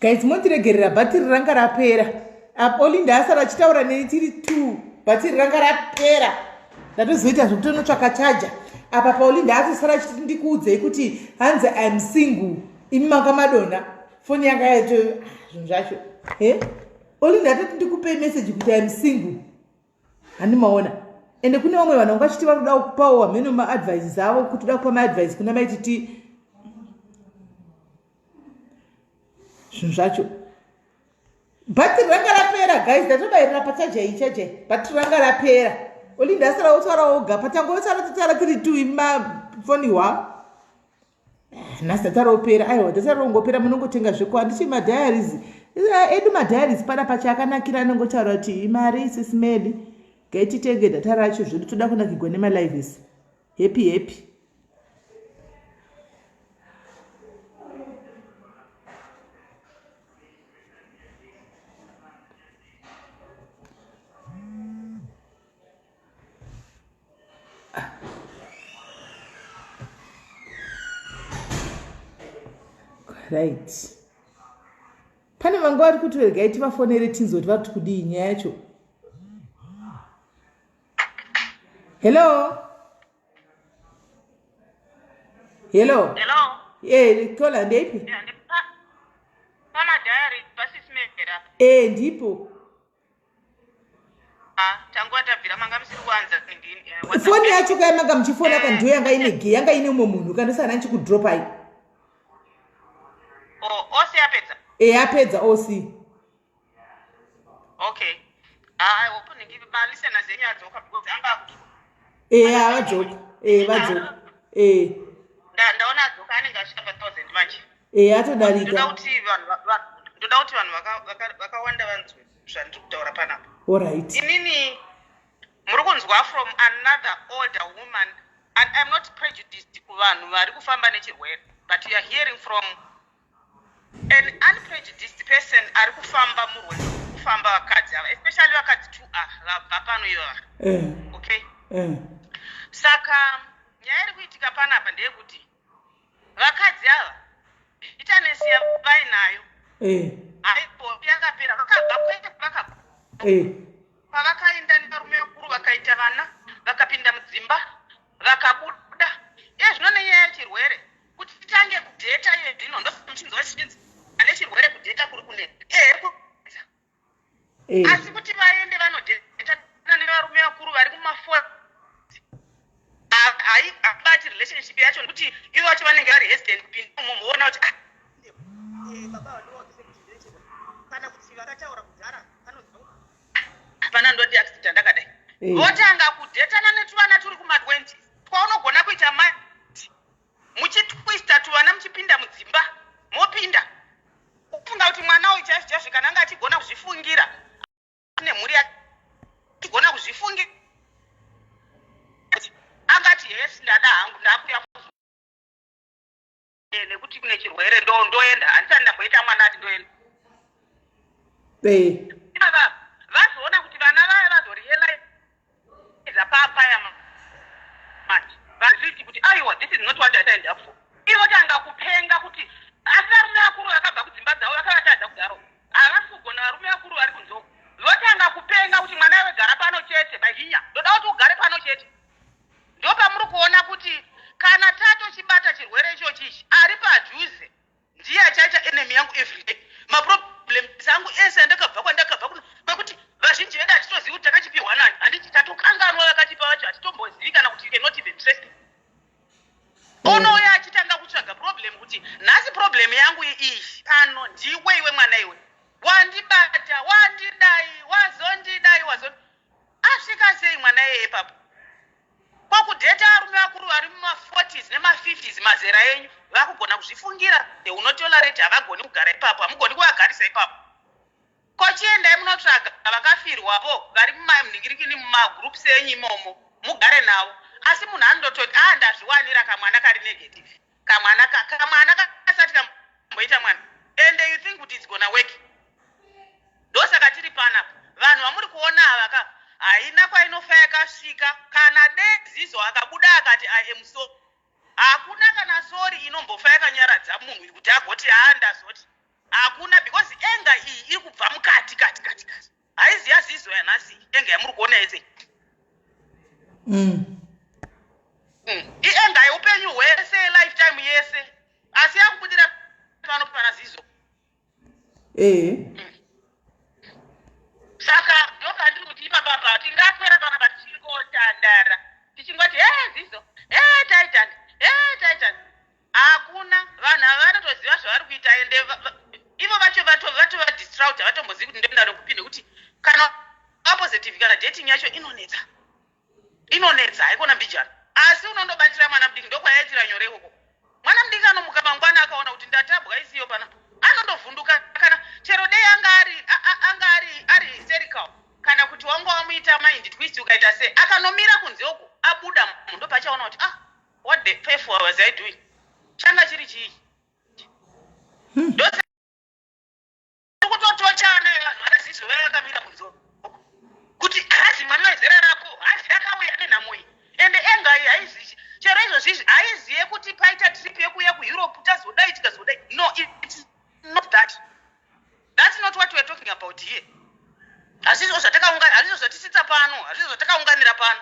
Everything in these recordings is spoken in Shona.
Guys, mondiregerera, bhatiri ranga rapera. Olinda asara achitaura neni tiri two, bhatiri ranga rapera. Ndatozoita zvekutonotsvaka chaja apa. Paolinda atosara achiti ndikuudzei kuti hanzi I'm single, imi manga madonha foni yanga yato ah, zvinhu zvacho. He, Olinda atoti ndikupei message kuti I'm single, handimaona. Ende kune vamwe vanhu vanga vachiti vari kuda kupawo hameno maadvices avo, kuti uda kupa maadvice kuna maititi zvinhu zvacho. Bhatiri ranga rapera guys, ndatobayirira pachaja iyi chaja, bhatiri ranga rapera. Olinda asara otaura oga, patangotaura tataura tiri two, mafoniwa nhasi data ropera. Aiwa, data rongopera, munongotenga zveko. Handichi madiaries edu, madiaries pana pacho akanakira, anongotaura kuti imari isisimeli, gaititenge data racho zvedu, toda kunakigwa nemalives. Happy happy. Right, pane vanga vari kuti regai tivafonere tinzwe kuti vari kuti kudii nyaya yacho. Hello, hello. Hello. Eh, kola ndeipi? Pana diary pasismera. Eh, ndipo. Ah, tanguva tabvira manga musiri kuwanza eh, foni yacho kaya manga muchifona ka, ndiyo yanga ine ge yanga ine umwe munhu kandosana ndichikudropai. Oh, osi apedza? E, apedza osi. Okay. Ah, malisteners enyu adzoka because anga akuti E, avadzoka, e, vadzoka, e. Ndaona adzoka, anenge asvika pa 1000 manje. E, atodarika. Ndoda kuti vanhu vakawanda vanzwe zvandiri kutaura panapa. Alright. Inini muri kunzwa from another older woman, and I'm not prejudiced kuvanhu vari kufamba nechirwere, but you are hearing from an unprejudiced person ari kufamba murwendo rwuri kufamba vakadzi ava, especially vakadzi two ava vabva pano ivava. Okay. Saka nyaya iri kuitika panapa ndeyekuti vakadzi ava bitterness yavainayo haipo, yakapera. Vakabva kwete, vakabva pavakaenda nevarume vakuru, vakaita vana, vakapinda mudzimba, vakabuda. Iye zvino nenyaya yechirwere, kuti titange kudheta iye zvino, ndomuchinzwa chichinzi ane chirwere, kudheta kuri kunetsa ehe. Asi kuti vaende vanodheta nevarume vakuru vari kumafo, haibati relationship yacho, nekuti ivo vacho vanenge vari hesitant kupinda umo, moona kuti ah, baba vandivaudze kuti ndine chirwere, kana kuti vakataura kudhara, hapana ndoti accident ndakadai. Votanga kudhetana netuvana turi kuma20 twaunogona kuita mati muchitwista tuvana, muchipinda mudzimba, mopinda kufunga kuti mwana uyu chaizvo chaizvo kana anga achigona kuzvifungira nemhuri yake, achigona kuzvifungira, angati yes, ndada hangu, ndakuya nekuti kune chirwere, ndoenda, handisati ndamboita mwana, ati ndoenda. Ava vazoona kuti vana vaya vazorealiza papaya manje, vazviti kuti aiwa, this is not what I signed up for. Ivo tanga kupenga kuti asi varume vakuru vakabva kudzimba dzavo vakavatadza kudaro, havasi kugona. Varume vakuru vari kunzoko votanga kupenga kuti mwana iwe gara pano chete, mahinya, ndoda kuti ugare pano chete. Ndopamuri kuona kuti kana tatochibata chirwere ichochi ichi, ari padhuze ndiye achaita enemy yangu everyday. Maproblems angu ese andakabva kwandakabva kwekuti vazhinji vedu hatitozivi kuti takachipiwa nani, handiti? Tatokanganwa vakatipa vacho, hatitombozivi kana kuti you cannot even trace them. Unouya achitanga kutsvaga problem kuti nhasi problem yangu iyi pano ndiwe iwe mwana, iwe wandibata, wandidai, wazondidai, wazo asvika sei mwana iyeye papo kwakudheta varume vakuru vari muma40s nema50s, mazera enyu, vakugona kuzvifungira. They will not tolerate, havagoni kugara ipapo, hamugoni kuvagarisa ipapo. Kochiendai munotsvaga vakafirwapo vari mumanhingirikini, mumagroups enyu imomo, mugare navo. Asi munhu anondototi a ndazviwanira kamwana kari negative, kamwana kamwana kasati kamboita mwana, and you think kuti it's gonna work. Ndosaka tiri panapa. Vanhu vamuri kuona ava ka, haina kwainofa yakasvika. Kana dezizo akabuda akati I am so, hakuna kana sorry inombofa yakanyaradza munhu kuti agoti haa, ndazoti. Hakuna, because anger iyi iri kubva mukati kati kati kati. Haizi yaZizo yanhasi, anger yamuri kuona yese. Ianger yeupenyu hwese, lifetime yese, asi yakubudira pano pana Zizo. Saka ndopandiri kuti ipapapa tingaswera panapa tichingotandara, tichingoti, "He, Zizo, he, Titan, he, Titan." Hakuna vanhu ava vanotoziva zvavari kuita, ende ivo vacho vatova distraught, havatombozivi kuti ndoenda nekupi, nekuti kana positive kana dating yacho inonetsa, inonetsa, haikona mbijana. Asi unondobatira mwana mudiki, ndokwayaitira nyore ikoko. Mwana mudiki anomuka mangwana akaona kuti ndatabwa isiyo pana, anondovhunduka. Kana chero dei anga ari anga ari hysterical, kana kuti wanga wamuita mind twist, ukaita sei, akanomira kunze uko, abuda munhu, ndopachaona kuti, "Ah, what the f was I doing? Changa chiri chii?" Ndose kutotochana vanhu vanaZizo vaya vakamira kunze uko, kuti hazi mwana wezera rako, hazi akauya nenhamo iyi. Ende anger iyi haizi chero izvozvizvi, haiziye kuti paita trip yekuuya kuEurope, tazodai, tikazodai. No, it's not that. That's not what we are talking about here. Hazvizvo zvatakaungana, hazvizvo zvatisitsa pano, hazvizvo zvatakaunganira pano.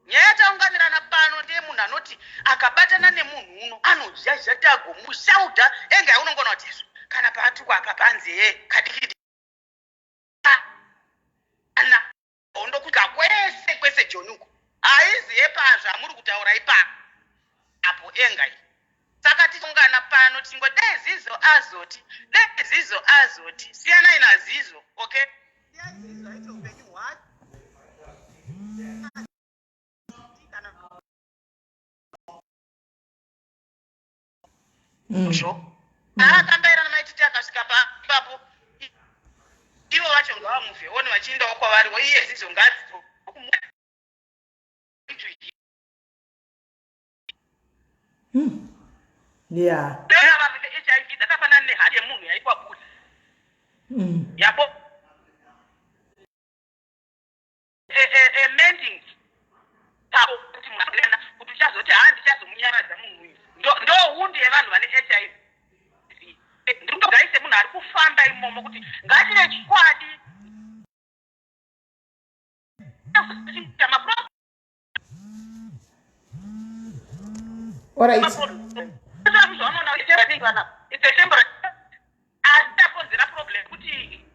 Nyaya yataunganirana pano ndeyemunhu anoti akabatana nemunhu uno anozhazhata, agomushaudha. Anger yaunongona kuti izvo kana paatukwa apa panzeye kadikidi ana hondo kuga kwese kwese joni uko, haizi yepazvo amuri kutaura ipapo anger iyi. Saka tichiungana pano tichingo dei Zizo azoti, dei Zizo azoti, siyanai naZizo, okay? Siyai Zizo aite upenyu hwake kana zvo aakambaira namaititi akasvika ipapo. Ivo vacho ngavamuvhe oni vachiendawo kwavari. Iye Zizo ngadzi HIV dzakafanana nehari yemunhu yaitwa buri yabo mending pavo, kuti munhu kuti uchazoti, "Ha, ndichazomunyaradza munhu uyu." Ndo hundi yevanhu vane HIV. Ndiri kugai semunhu ari kufamba imomo kuti ngative chikwadi. Zvaunoona, it's a temporary, asi takonzera problem kuti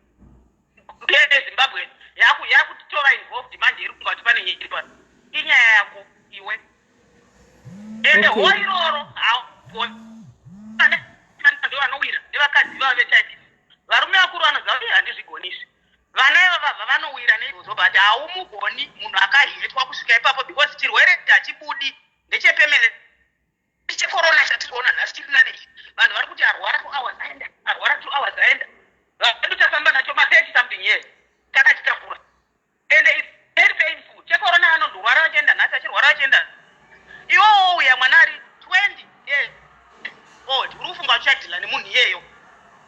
Zimbabwe yakutova involved manje. Iri kunga kuti pane nyaya iri, inyaya yako iwe, ende ho iroro ndo vanowira nevakadzi vava vechiv. Varume vakuru vanoziva kuti handizvigonizvi, vana ava vabva vanowira neizvozvo, but haumugoni munhu akahetwa kusvika ipapo, because chirwere hachibudi, ndechepermanent. Checorona chatiri kuona nhasi chiri nane. Vanhu vari kuti arwara 2 hours aenda, arwara 2 hours aenda. Vedu tafamba nacho ma30 something years, takachitakura, and it's very painful. Checorona anondorwara vachienda nhasi, achirwara vachienda. Iwowo uya mwana ari 20 years old, uri kufunga uchadeala nemunhu iyeyo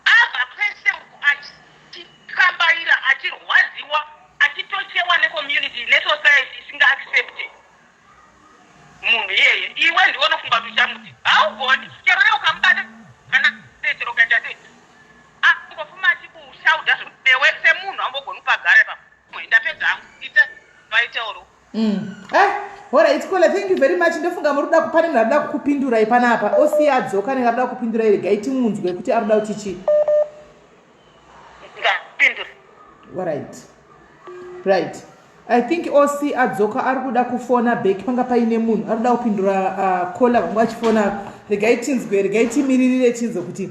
abva kwese uku, achikambaira, achirwadziwa, achitochewa necommunity, nesociety isingaaccepte munhu iyeye. Iwe ndiwe unofunga kuti uchamuti haugoni. Chero iye ukamubata kana chero ukaita sei, angofuma achikushaudha zvekuti newe semunhu haumbogoni kupagara ipapo. Ndapedza hangu, ita vaitauro. Eh, alright caller, thank you very much. Ndofunga muri kuda, pane munhu arikuda kukupindurai panapa. Osiya adzoka, anenge arikuda kupindurai. Regai timunzwe kuti arikuda kuti chii. Ngapindura. Alright, right, I think oc adzoka, ari kuda kufona back. Panga paine munhu ari kuda kupindura caller vanga vachifona. Regai tinzwe, regai timiririre tinzwe kuti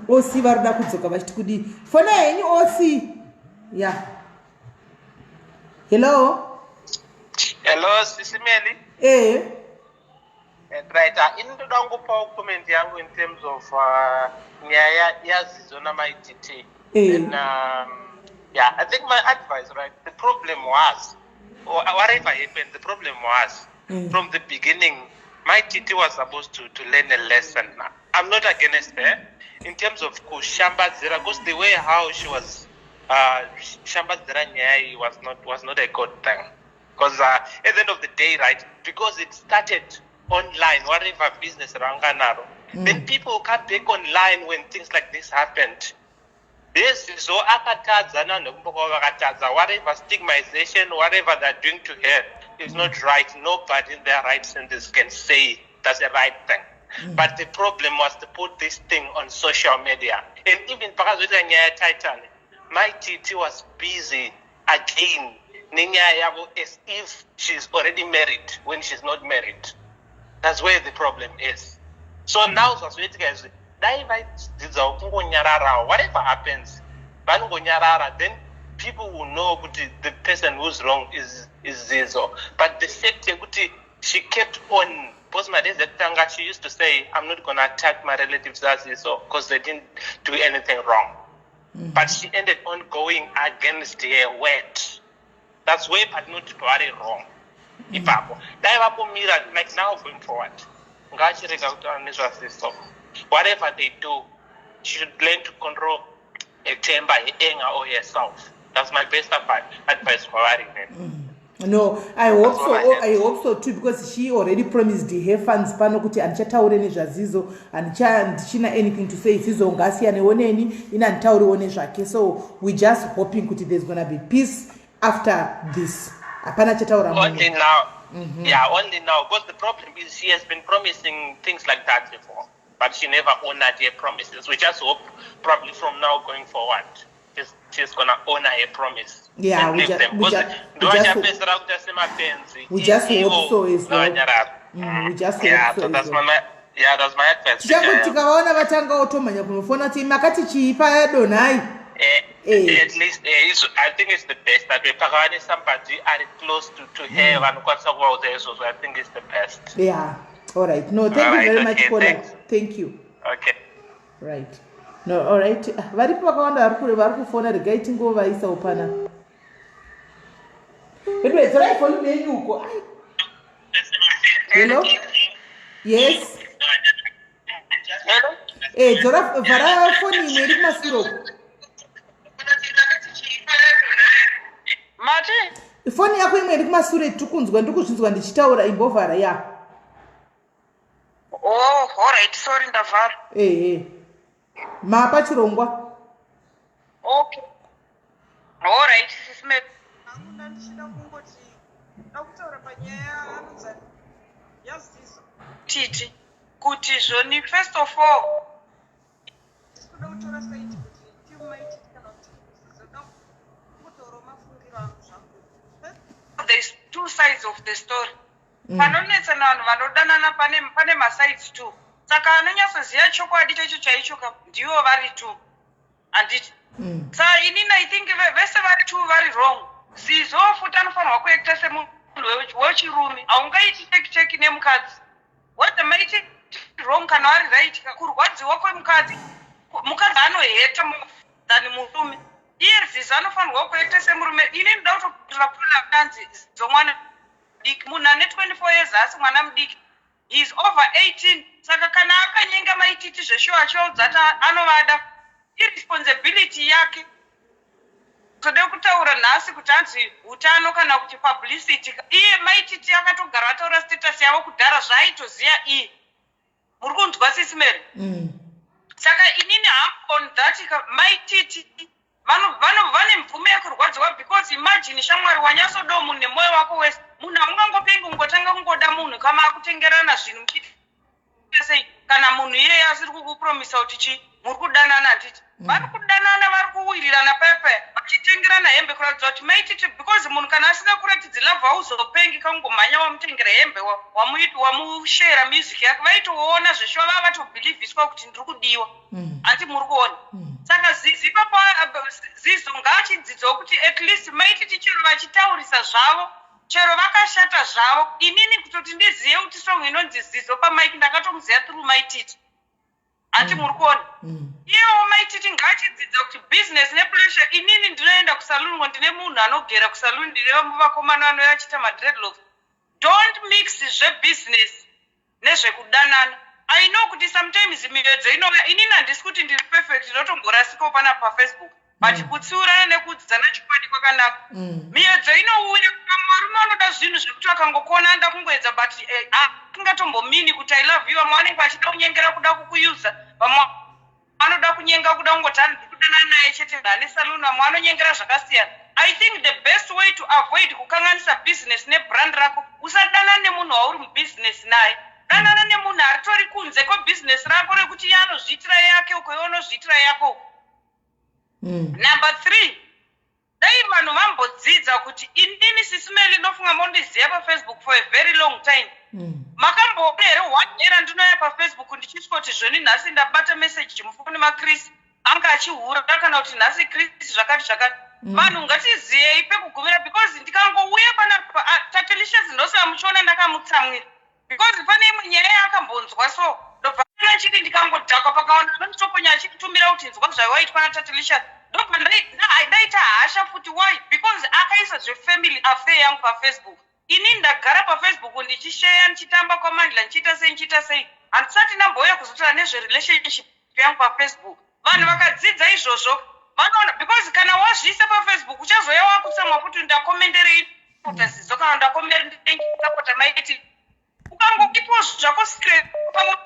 oc vari kuda kudzoka vachiti kudii. Fona henyu oc ya. Yeah. Hello. Hello, Sisi Meli. Eh. Right, ini ndoda kungopawo comment yangu in terms of nyaya yaZizo namaItt. Then yeah, I think my advice, right, the problem was, or whatever happened, the problem was from the beginning Mai Titi was supposed to learn a lesson. I'm not against her in terms of kushambadzira, because the way how she was shambadzira nyaya iyi was not a good thing, because at the end of the day, right, because it started online, whatever business ranga naro. Then people come back online when things like this happened. VaZizo akatadza navanhu vekumba kwavo vakatadza. Whatever stigmatization, whatever they're doing to her is not right. Nobody in their right senses can say that's the right thing. But the problem was to put this thing on social media. And even pakazoita nyaya yaTitan, Mai Titi was busy again nenyaya yavo as if she's already married when she's not married. That's where the problem is. So now zvazoitika izvi, dai vaidzidzawo kungonyararawo. Whatever happens, vanongonyarara, then people will know kuti the person who's wrong is Zizo. But the fact yekuti she kept on, because madays ekutanga she used to say, "I'm not gonna attack my relatives aZizo because they didn't do anything wrong." But she ended on going against her word. That's where not very wrong ipapo. Dai vambomira. Like now, going forward, ngachirega kutaura nezvaZizo. Whatever they do, she should learn to control her temper, her anger or herself. That's my best advice kwavari. No, I hope That's so. all I Oh, have. I hope so too, because she already promised her fans pano kuti handichataure nezvaZizo, handichina anything to say. Zizo ngasiyanewo neni, ini handitauriwo nezvake. So we just hoping kuti there's gonna be peace after this. Hapana chataura Only mumwe. now. Yeah, only now, because the problem is she has been promising things like that before, but she never honored her promises. We just hope probably from now going forward she's gonna honor her promise and We leave them, because we just ndovachapedzisira kuita semapenzi. We just hope Ivo so as well. ngavanyarara. We just Yeah, hope so so as that's well. my yeah, that's my advice. Tichango tikavaona vatanga otomhanya kunofona kuti makati chii payadonhai. At least I think it's the best that way. Pakava nesomebody ari close to her vanokwanisa kuvaudza izvozvo, I think it's the best. Yeah, all right. No, thank you Alright, very okay, much, caller. Thanks. Thank you. Okay. Right, no, all right. Varipo vakawanda vari kure vari kufona. Regai tingovaisawo pana. Anyway, dzorai volume yenyu uko. Ai. Hello, yes. Hello? Dzora, vhara foni imwe iri kumasure uko. Mati? Foni yako imwe iri kumasure, tiri kunzwa, ndiri kuzvinzwa ndichitaura. Imbovhara ya. Oh, alright, sorry, ndavhara. Ehe, mapa chirongwa. Okay, alright, sisime. Hangu ndandichida kungoti da kutaura panyaya anonzi yaZizo. Titi kuti zvoni, first of all, Ndisikuda kutora side kuti timumaititi kana kuti Zizo, da kungotaurawo mafungiro angu zvangu. There's two sides of the story. Panonetsana vanhu vanodanana pane masides two, saka anonyatsoziva chokwadi chacho chaicho ndivo vari two, handiti? Saka inini I think vese vari two vari wrong. Zizo futi anofanirwa kuacta semunhu wechirume. Haungaiti cheki cheki nemukadzi, whether maiti wrong kana vari right. Kurwadziwa kwemukadzi, mukadzi anoheta than murume. Iye Zizo anofanirwa kuacta semurume. Ini ndoda kutopindura kula anzi Zizo mwana mudiki. Munhu ane 24 years asi mwana mudiki? He is over 18. Saka kana akanyenga Maititi zveshuwa, achivaudza kuti anovada, iresponsibility yake. Tode kutaura nhasi kuti hanzi utano kana kuti publicity. Iye Maititi akatogara ataura status yavo kudhara, zvaaitoziva iye. Muri kunzwa, Sisimeri? Saka inini hangu on that, Maititi vane mvumo yekurwadziwa, because imagine, shamwari, wanyatsodawo munhu nemwoyo wako wese. Munhu haungangopengi kungotanga kungoda munhu kama akutengerana zvinhu muchiita sei, kana munhu iyeye asiri kukupromisa kuti chi muri kudanana, handiti? Vari kudanana, vari kuwirirana paya paya vachitengerana hembe, kuratidza kuti Maititi, because munhu kana asingakuratidzi love hauzopengi kangomhanya wamutengera hembe, wamushera music yake. Vaitoona zveshuwa, vava vatobhilivhiswa kuti ndiri kudiwa, handi muri kuona? Saka Zizi ipapo, Zizo ngaachidzidzawo kuti at least Maititi, chero vachitaurisa zvavo, chero vakashata zvavo, inini kutoti ndizive kuti song inonzi Zizo pamaiki, ndakatomuziva through Maititi, handi muri kuona? Iyewo Maititi ngaachidzidza kuti business nepleasure. Inini ndinoenda kusaluni, ndine munhu anogera kusaluni, ndine vakomana vanouya achiita madreadlocks. Don't mix zvebusiness nezvekudanana. I know kuti sometimes miedzo inouya. Inini handisi kuti ndiri perfect, ndinotomborasikawo pana paFacebook. But kutsiurana nekuudzana chokwadi kwakanaka. Miedzo inouya. Vamwe varume vanoda zvinhu zvekuti vakangokona anoda kungoedza, but asingatombomini kuti "I love you." Vamwe vanenge vachida kunyengera, kuda kukuyuza. Vamwe vanoda kunyenga, kuda kungoti hanzi kudanana naye chete, ane saluni. Vamwe vanonyengera zvakasiyana. I think the best way to avoid kukanganisa business nebrand rako, usadanana nemunhu wauri mubusiness naye. Danana nemunhu aritori kunze kwebhizinesi rako, rekuti iye anozviitira yake uko, iwe unozviitira yako uko. Number three, dai vanhu vambodzidza kuti inini Sis Melly, ndofunga mondiziva paFacebook for a very long time. Makamboona here one day randinouya paFacebook ndichisvoti zvoni nhasi ndabata message mufoni maChris anga achihura, kana kuti nhasi Chris zvakati zvakati? Vanhu ngatiziyei pekugumira, because ndikangouya panapa, Tatelicious, ndosaka muchiona ndakamutsamwira, because pane imwe nyaya yaakambonzwa. So ndobva chiti ndikangodhakwa, pakaona anonditoponya achitumira kuti nzwa zvaiwaitwa naTatelicious, ndobva ndaita hasha futi. Why? Because akaisa zvefamily affair yangu paFacebook. Inini ndagara paFacebook ndichisheya, ndichitamba kwamandla, ndichiita sei, ndichiita sei, handisati ndambouya kuzotaura nezverelationship yangu paFacebook. Vanhu vakadzidza izvozvo vanoona, because kana wazviisa paFacebook, uchazoya wakutsamwa kuti ndakomenderei Zizo, kana ndakomenderei sapota Maiti. Ukangoipo zvako secret, pamwe